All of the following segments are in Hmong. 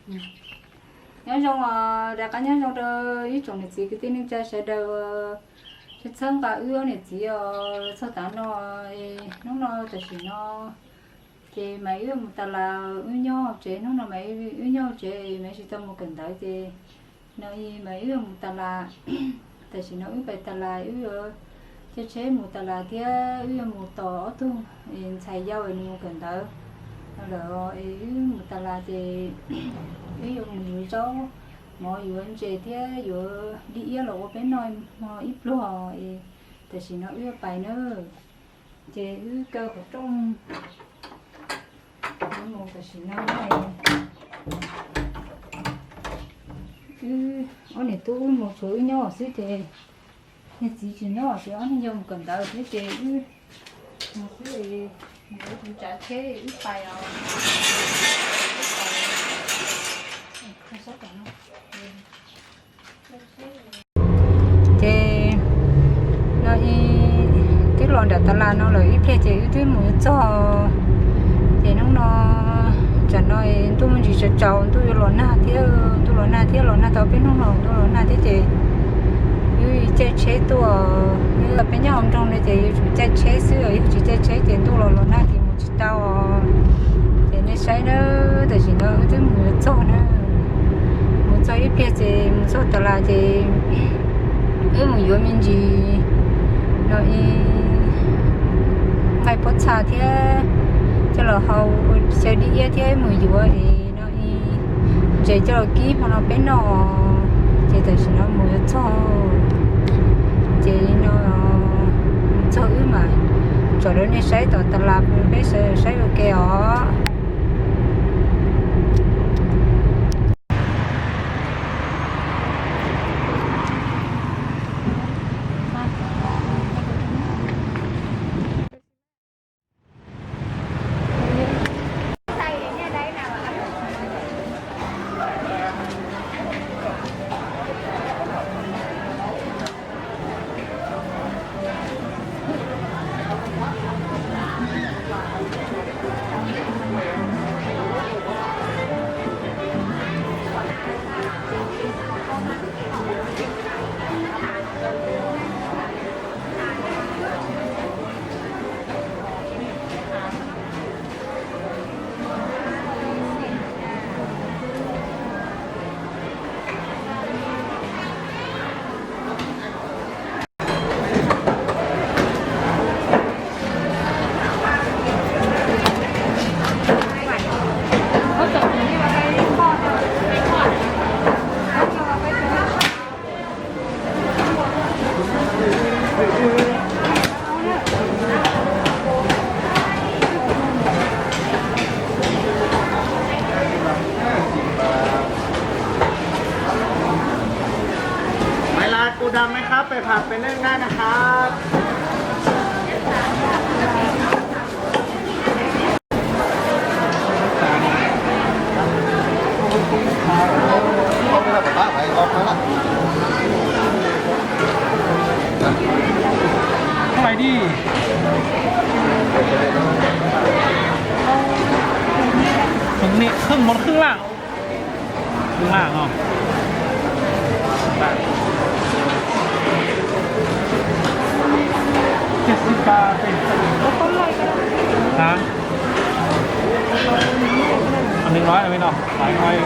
Nyob zoo os, rov qab nyob zoo rau ib tsoom niam txiv kwv tij neej tsa sawv daws uas txhawb nqa wb ob niam txiv os txog tav no. Hnub no tam sim no ces mas wb mus tas las, wb nyob hauv tsev, hnub no mas wb nyob hauv tsev mas tsis tau mus kawm ntawv ces no mas wb mus tas las. Tam sim no wb pais tas las, wb yuav caij tsheb mus tas las thiab wb yuav mus tos ob tug ntxhais yau es nws mus kawm ntawv no lawm. Wb mus tas las ces wb yuav mus yuav zaub mov, yuav ntses thiab yuav dib iab los ua peb noj hmo ib pluag. Tam sim no wb yuav pais na, ces wb kaw qhov rooj mus. Tam sim no wb ob niam tub wb mus tshuav wb nyob xwb ces niag txiv tsis nyob ces ob niag yau mus kawm ntawv thiab ces wb mus xwb, yuav tus tsav tsheb wb pais os. Ces no twb los nram tas las no lawm ib pliag ces wb twb mus yuav txog. Ces hnub no tsam no ntuj me ntsis tsaus tsaus, ntuj yuav los nag thiab, ntuj los nag thiab, los nag tau peb hnub no ntuj los nag thiab ces wb caij tsheb tuaj. Wb peb nyob hauv nroog no ces yuav tsum caij tsheb xwb, yog tsis caij tsheb ces ntuj los los nag ces mus tsis tau. Ces nej saib na, tam sim no wb twb mus yuav txog na, mus txog ib pliag ces mus txog tas las ces wb mus yuav me ntsis no nqaij pob txha thiab coj los hau xyaw dib iab thiab mus yuav no ntses coj los kib hmo no peb noj. Ces tam sim no mus yuav txog, ces no mus txog wb mas tsom rau nej saib tom tas las peb saib ua ke os.ไม้ลายปูดำไหมครับ ไปผัดไปนึ่งได้นะครับ ข้างในดิ ถึงนี่ครึ่งบนครึ่งล่าง ข้างล่างเนาะ เจ็ดสิบบาทเอง ฮะ อันหนึ่งร้อยเอาไหมเนาะ หลายร้อย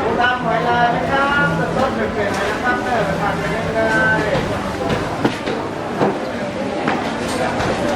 ปูดำหอยลายไหมครับ สดๆ ใหม่ๆ นะครับ เออ ผัดไปเรื่อยๆ เ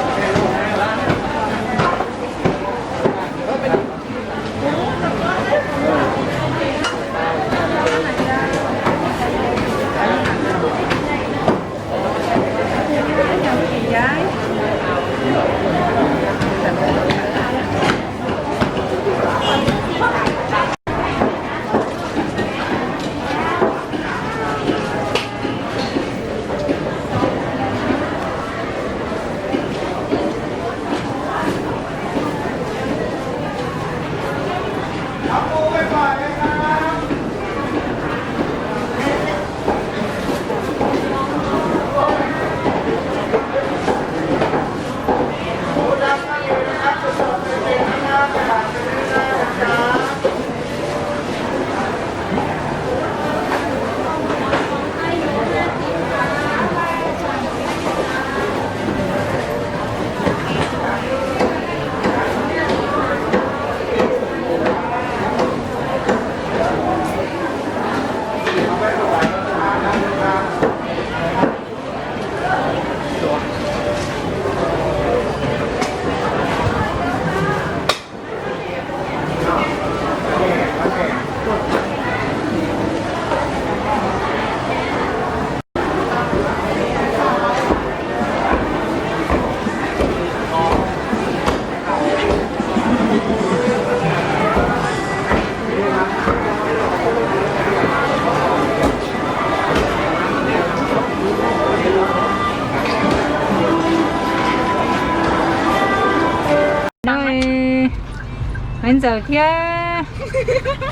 No, Maiv Ntxawm thiab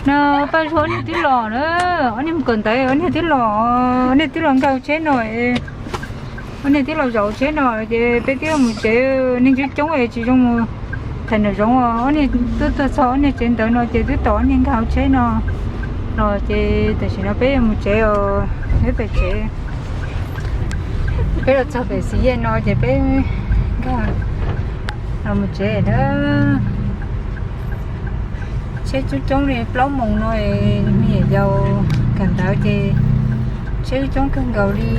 no Paj Zuag ob niag twb los na, ob niag mus kawm ntawv, ob niag twb los, ob niag twb los nkag tsheb no, ob niag twb los zaum tsheb no ces peb twb mus tsev, neeg coob coob es tsis zoo mus tham nram zoov, ob niag twb tuaj txog ob niag tsev ntawd no ces twb tos ob niag nkag tsheb no los ces tam sim no peb yuav mus tsev os, peb pem tsev. Peb los txog pem Xis Yej no ces peb nkag los mus tsev na. Tsheb coob coob li, plaub moos no me nyuam yaus kawm ntawv ces tsheb coob kawg nkaus li,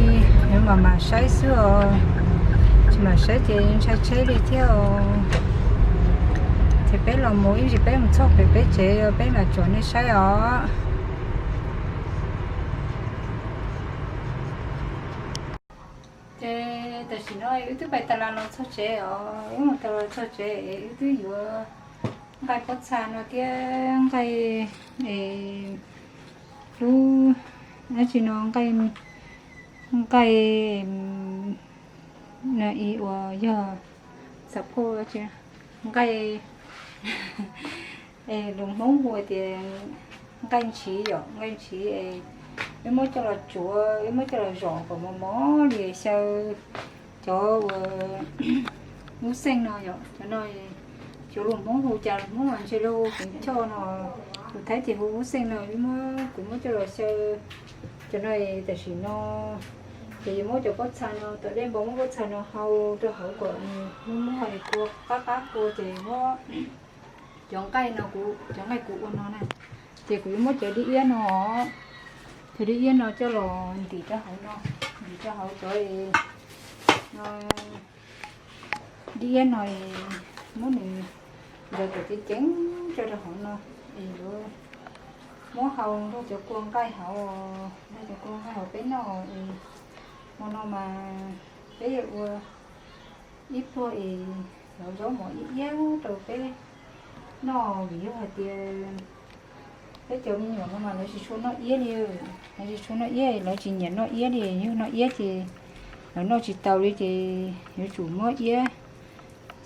yuav mam mam saib xwb os. Tsis mam saib ces ntshai tsheb li thiab os. Ces peb los mus ib ntsis peb mus txog pem peb tsev peb mam tsom nej saib os. Ces tam sim no wb twb pais tas las los txog tsev os, wb mus tas las txog tsev es wb twb yuav nqaij pob txha no thiab nqaij, lub dab tsi no, nqaij, nqaij no ib uas yog xav phoj nqaij, lus Hmoob hu tias nqaij ntshiv yom, nqaij ntshiv es wb muab coj los tsuav, wb muab coj los zom kom mos mos li xyaw cov uas lub xeej no yom, cov no cov lus Hmoob hu cas lus Hmoob mas ntshe lus Hmoob choj no, lus Thaib ces hu lub xeej no, wb muab, kuv muab coj los xyaw cov no tam sim no. Ces yuav muab cov pob txha no, tom dej npau muab pob txha no hau rau hauv kom nws muag muag es kua qab qab kua ces muab cov nqaij no, kuv cov nqaij kuv ua no na, ces kuv yuav muab cov dib iab no, cov dib iab no coj los ntim rau hauv no, ntim rau hauv cov no, dib iab no muab nws ntaws kom ceev ceev tso rau hauv no es yuav muab hau nrog cov kua nqaij hauv, nrog cov kua nqaij hauv peb noj es hmo no mas peb yuav ua ib pluag es lov zaub mov iab iab rau peb noj vim yog hais tias peb cov me nyuam no mas lawv tsis tshua noj iab li, lawv tsis tshua noj iab, lawv tsis nyiam noj iab li, yog noj iab ces lawv noj tsis tau li ces yuav tsum muab iab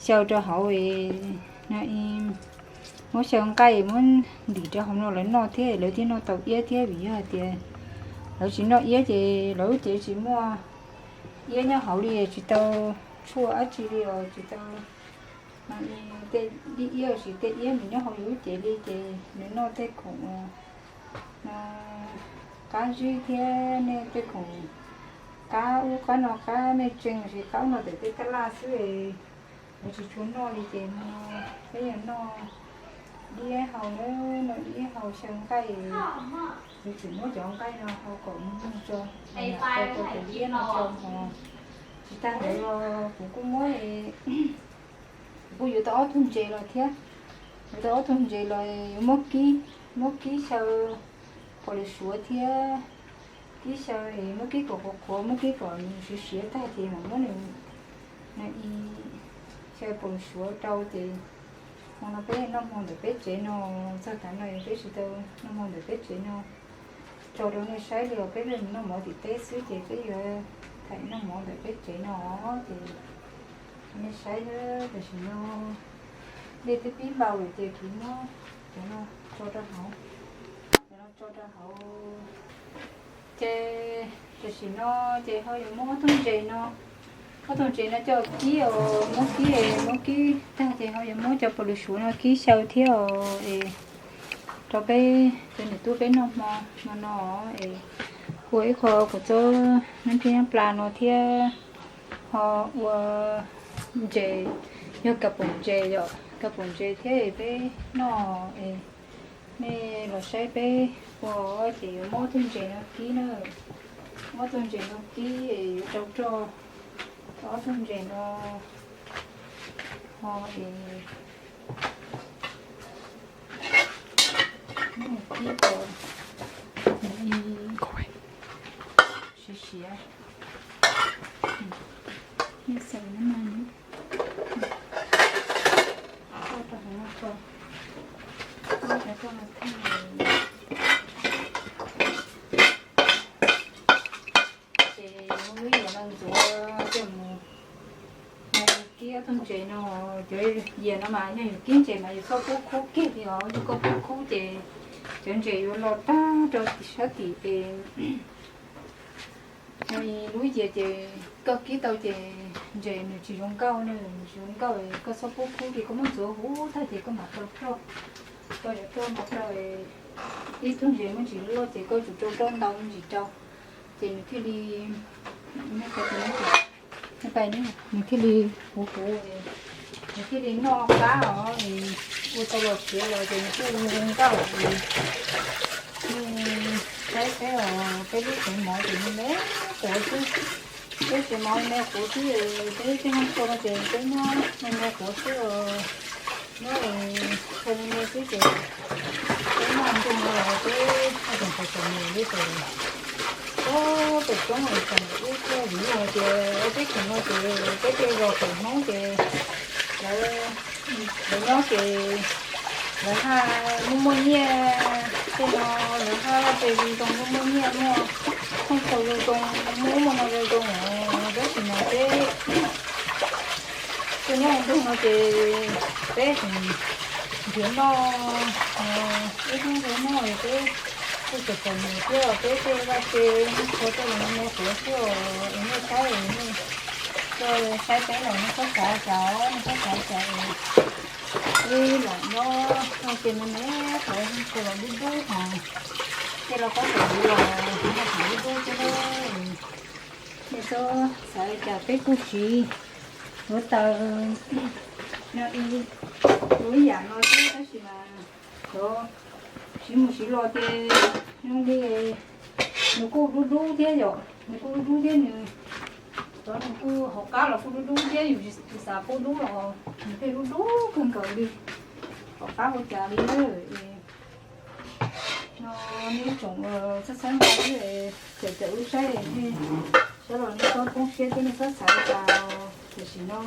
xyaw rau hauv no, muab xyaw nqaij muab ntim rau hauv no lawv noj thiab lawv thiaj noj tau iab thiab vim yog hais tias lawv tsis noj iab ces lawv lub cev tsis muaj iab nyob hauv li, tsis tau tshuaj dab tsi li os, tsis tau tej dib iab los sis tej iab nws nyob hauv yus lub cev li ces nws noj tej khoom qab zib thiab nej tej khoom qab ub qab no qab mej tsees los sis qab ub no ntawm tej taj laj xwb es lawv tsis tshua noj li ces no peb yog noj dib iab hau na, noj dib iab hau xyaw nqaij, yuav tsum muab cov nqaij no hau kom muag muag tso, tau tau cov dib iab no tso hos. Tsis tag ntawd los kuv kuj muab, kuv kuj yuav tau ob tug ntses los thiab, yuav tau ob tug ntses los yuav muab kib, muab kib xyaw pom lus suav thiab, kib xyaw es muab kib kom qhuav qhuav, muab kib kom nws siav siav tag ces mam muab nws xyaw pom lus suav rau ces hmo no peb noj hmo ntawm peb tsev no, txog tav no peb tsis tau noj hmo ntawm peb tsev no tso rau nej saib li os, peb pheej mus noj mov tim teb xwb ces peb yuav tham noj mov ntawm peb tsev no ces nej saib, tam sim no dej twb pib npau lawm ces kuv muab cov no tso rau hauv, cov no tso rau hauv. Ces tam sim no ces ho yuav muab ob tug ntses no, ob tug ntses no coj kib os, muab kib, muab kib tag ces ho yuav muab cov pom lus suav no kib xyaw thiab os es rau peb cov niam tub peb noj hmo, hmo no es ua ib qho kuv txob nab nrhib nab plas no thiab ho ua ntses, yog kas pum ntses yom, kas pum ntses thiab peb noj es nej los saib peb ua ces yuav muab ob tug ntses no kib na, muab ob tug ntses no kib es yuav rau roj, ob tug ntses no ho es kib kom siav siav, nej xaws no na, rau hauv no tso, rau hauv no tag. Ces muab lub yam no ntxuav coj mus hu Kib ob tug ntses no, cov yias no mas yog yus kib ntses mas yus txhob pub khub kiag li os, yog koj pub khub ces cov ntses yuav los tag rau tim sab tim es lub yias ces koj kib tau ces ntses nws tsis zoo nkauj na, nws tsis zoo nkauj, koj txhob pub khub li, koj muab ntxuav huv tag ces koj mam tau ploj. Koj yuav ploj ntau ploj, ib tug ntses muaj ntsis loj ces koj tsum rau ploj ntau me ntsis rau, ces nws thiaj li, nws thiaj li huv huv, nws thiaj li noj qab os, ua tau los txiav los ces nws kuj zoo nkauj. Nej saib peb os, peb lub tsev mov ces me me quav xwb, peb tsev mov me me quav xwb, peb tej hoob txua no ces peb muab me me quav xwb os. Muab thaij me me xwb ces peb noj ntuj no los peb haj tseem txom txom nyem li ces, o, pem roob es tseem ib txhia viv no tias peb khoom no ces peb tej zos pem Hmoob ces lawv, lawv nyob ces lawv haj muaj muaj nyiaj, tej no lawv haj laj ces zoo zoo muaj muaj nyiaj, muaj hoob txua zoo zoo, muaj ub muaj no zoo zoo os, tab sis mas peb tuaj nyob ntuj no ces peb tseem nrhiav noj, ib hnub nrhiav noj peb kuj tseem txom nyem thiab, peb tej vaj tse hoob txua tej los me me quav xwb os, nej saib, nej saib peb los nej txhob xav cas, nej txhob xav cas es peb lam nyob txog ces me me quav hoob txua los dub dub hos, tej los pob txhom dub los kuv noj thaum dub dub thiab na. Nej txhob xav cas peb kuj siv huav taws no ib yam no thiab tab sis mas cov siv mus siv los ces zoo li nws kuj dub dub thiab yom, nws kuj dub dub thiab nws, cov nws kuj hauv qab los kuj dub dub thiab, yus tsis xav pub dub los nws thiaj dub dub kawg nkaus li. Hauv qab ua cas li na. No nej tsoom txhawb txhawb nqa wb, caum caum wb saib, nej saib los nej txhob poob siab thiab nej txhob xav li cas. Tam sim no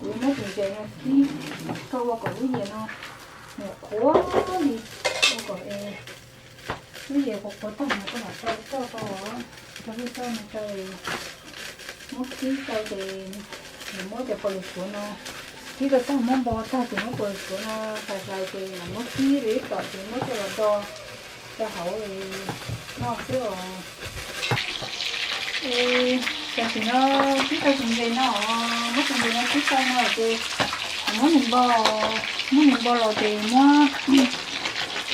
kuv muab tus ntses no kib, koj ua kom lub yias no nws qhuav li, ua kom lub yias qhuav qhuav tag no koj mam tau coj tau, coj lub txoj no rau, muab kib rau ces nws muab cov pas lus suav no, kib rau tag muab npo tag ces muab pas lus suav no hlais hlais ces mam muab kib rau ib tom ces muab coj los do rau hauv noj xwb os. Tam sim no kib tau tus ntses no, muab tus ntses no kib tau no ces muab nws npo, muab nws npo los ces muab,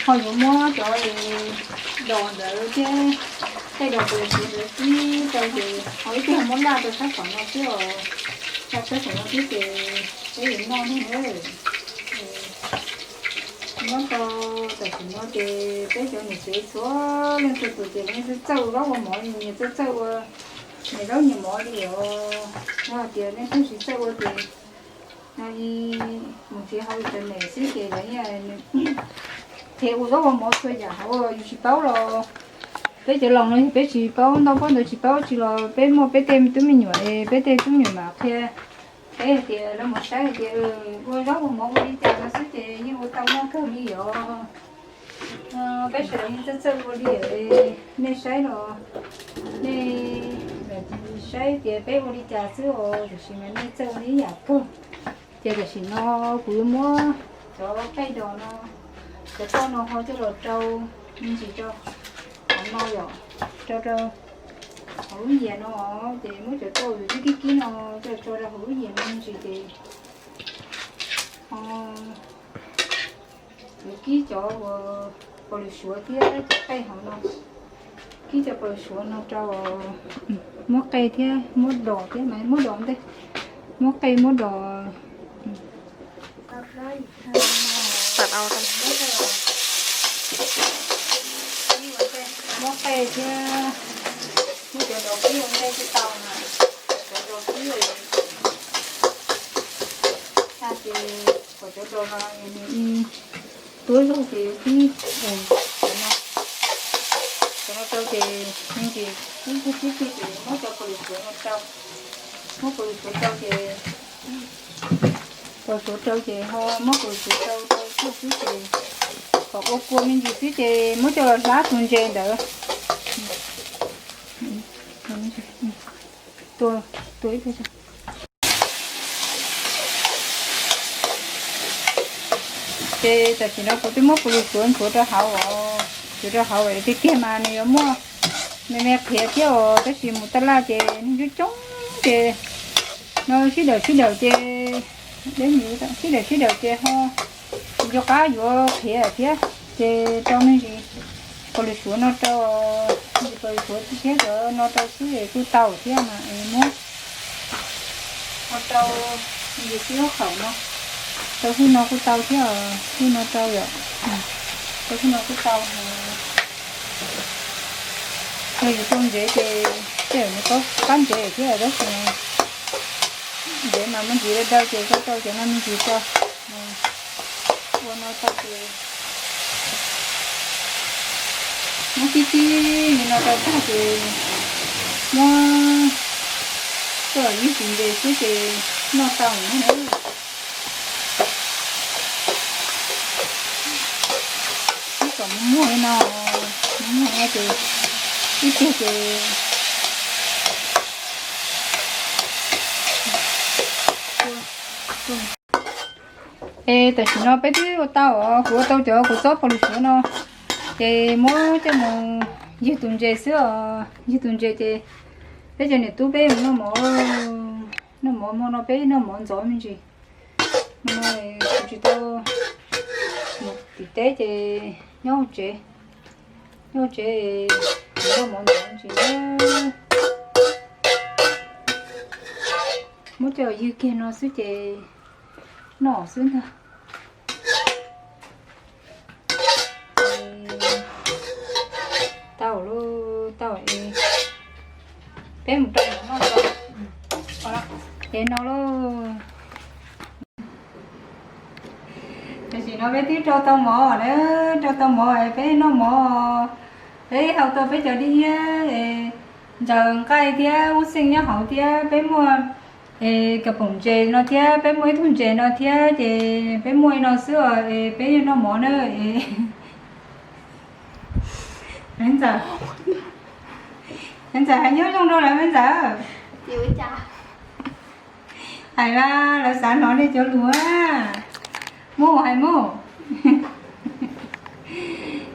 ho yuav muab cov dos ntawd thiab tej dos pas lus suav ntawd kib rau ces ho ib pliag muab laj rau sab saum no xwb os, laj sab saum no xwb ces peb yuav noj ne. Nyob rau tam sim no ces peb cov niam tsev txhua leej txhua tus ces yeej txawj txawj ua zaub ua mov, nyias txawj txawj ua nyias zaub nyias mov li os. Yog hais tias nej twb tsis txawj ua ces mus nrhiav hauv internet xwb ces lawv qhia ua zaub ua mov txhua yam hauv, yus tsis paub los peb cov laus no yog peb tsis paub ntau pab ntawd tsis paub tsi los peb muaj peb tej tub me nyuam, peb tej tub me nyuam mam qhia peb hais tias lawv mus saib hais tias ua zaub ua mov ua li cas no xwb ces yeej ua tau noj kawg li os. Peb sawv daws yeej txawj txawj ua li, nej saib los nej saib tias peb ua li cas xwb os, tiam sis mas nej txawj ua li yam kawg. Ces tam sim no kuv yuav muab cov qej dos no, cov tauj no ho coj los rau me ntsis rau hauv no yom, rau rau hauv lub yias no, ces muab cov tauj uas kib kib no coj los rau rau hauv lub yias no me ntsis ces ho yuav kib cov uas pas lus suav thiab cov qej hauv no, kib cov pas lus suav no rau, muab qej thiab muab dos thiab mas muab dos ntej, muab qej muab dos. Muab qej thiab muab cov dos kib ua ntej twb tau na, cov dos kib tag ces kom cov dos no nws tuab zog ces yuav kib cov no, cov no rau ces me ntsis kib kib kib ces muab cov pas lus suav no rau, muab pas lus suav rau ces, pas lus suav rau ces ho muab pas lus suav rau rau tag xwb ces kom ua kua me ntsis xwb ces muab coj los hlab tus ntses ntawd. Tua, tua ib pliag. Ces tam sim no kuv twb muab pus lus suav ntxuav rau hauv os, ntxuav rau hauv tiag tiag mas nws yuav muaj me me qhiav thiab os, tab sis mus taj laj ces neeg coob coob ces no sib dawm sib dawm ces, sib dawm sib dawm ces ho tsis nco qab yuav qhiav thiab, ces rau me ntsis pus lus suav no rau, pus lus suav thiab cov no rau xwb es kuj tau thiab mas es muab ho rau me ntsis xib hwb qhaum no, rau xwb no kuj tau thiab, xwb no rau yom, rau xwb no kuj tau. Yog yus tau ntsev ces tej zaum nws qab ntsev thiab tab sis ntsev mas muaj ntsis daw daw ces koj rau cov no me ntsis tso. Ua no tag ces muab kib kib li no rau tag ces muab tuaj ywg tus ntses xwb ces noj tau na. Ib kom muag li no, muag no ces ib pliag ces Es tam sim no peb twb ua tau os, kuv ua tau cov kuv txob pus lus suav no, ces muab coj mus ywg tus ntses xwb os. Ywg tus ntses ces peb cov niam tub peb mus noj mov, noj mov hmo no peb noj mov ntxov me ntsis. Hmo no kuv tsis tau mus tim teb ces nyob hauv tsev, nyob hauv tsev noj mov ntxov me ntsis na. Muab coj ywg kiag no xwb ces noj xwb ntag. Tau lauj, tau es peb mus rau mov noj tso. Es no lauj. Tam sim no peb twb rau tau mov na, rau tau mov es peb noj mov. Peb hau tau peb cov dib iab es ntsaws nqaij thiab ub xeej nyob hauv thiab peb muaj es kas poom ntses no thiab peb muaj ib tug ntses no thiab ces peb muaj li no xwb os es peb yuav noj mov na es. Me ntxawm, me ntxawm hais nyob zoo rau lawv me ntxawm. Hais mas lawv xav hnov nej cov lus. Mus hais mus.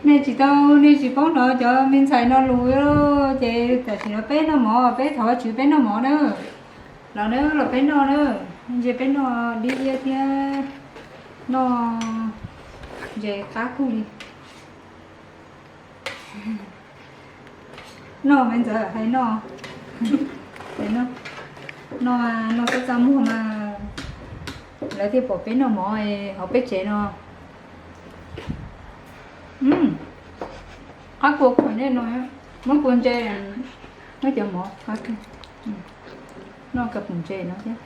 Nej tsis tau, nej tsis paub hnov cov me ntxhais no lus ces tam sim no peb noj mov, peb thov Vajtswv peb noj mov na. Los na, los peb noj na. Ntsia peb noj dib iab thiab noj ntses qab kawg li. Noj me ntxawm hais noj, noj, noj txaj txaj muag mas lawv thiaj pom peb noj mov hauv peb tsev no. Qab kua khuam nej no, muab kua ntses, muab cov mov qab kawg. Noj kas poom ntses no thiab.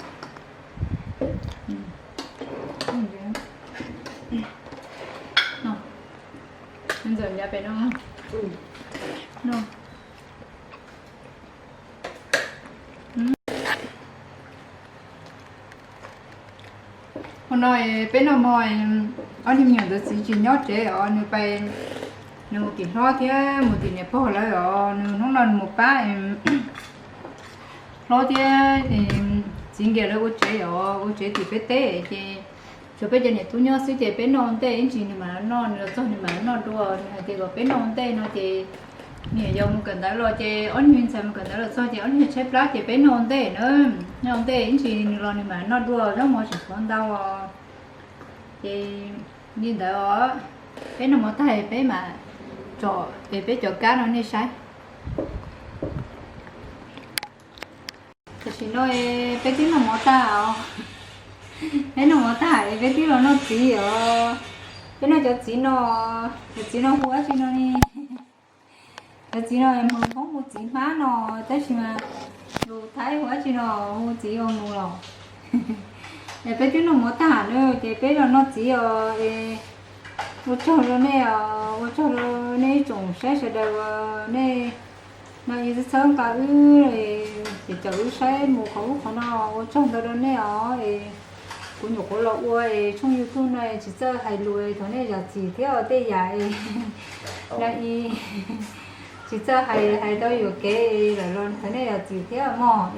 Ntxawm ncav pem no. Hmo no peb noj mov, ob niag me nyuam ntawd txiv tsis nyob tsev os, nws pais, nws mus tim hlob thiab mus tim niam pog lawm os, nws hnub no nws mus pab hlob thiab txiv Nkias lawv ua tsev os, ua tsev tim peb teb ces tshuav peb cov niam tub nyob xwb ces peb noj ua ntej ib ntsis nws mam li noj, nws los txog nws mam li noj dua. Nws hais tias kom peb noj ua ntej no ces nws yuav mus kawm ntawv los ces ob niag me ntxhais mus kawm ntawv los txog ces ob niag tshaib plab ces peb noj ua ntej na, noj ua ntej ib ntsis nws los nws mam li noj dua, zaub mov tseem tshuav ntau os. Ces li ntawd os, peb noj mov tag peb mam tsom es peb cov kab no nej saib. Tam sim no peb twb noj mov tag os, peb noj mov tag es peb twb los noj txiv os. Peb noj cov txiv no, cov txiv no hu dab tsi no ne? Cov txiv no mus Hmoob hu txiv hmab no, tab sis mas lus Thaib hu dab tsi no, hu txiv ua mus los. Es peb twb noj mov tag na ces peb los noj txiv os es ua tsaug rau nej os, ua tsaug rau nej ib tsoom saib sawv daws uas nej no ib txhawb nqa wb, ces caum wb saib mus qhov ub qhov no, ua tsaug ntau rau nej os. Es kuv nyuam qhuav los ua es tshooj YouTube no tsis txawj hais lus thov nej zam txim thiab os tej yam es no, tsis txawj hais, hais tau yuam kev lawm los thov nej zam txim thiab mog.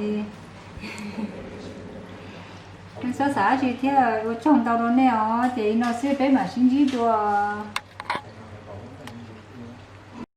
Txhob xav dab tsi thiab, ua tsaug ntau rau nej os, ces li no xwb peb mam sib ntsib dua.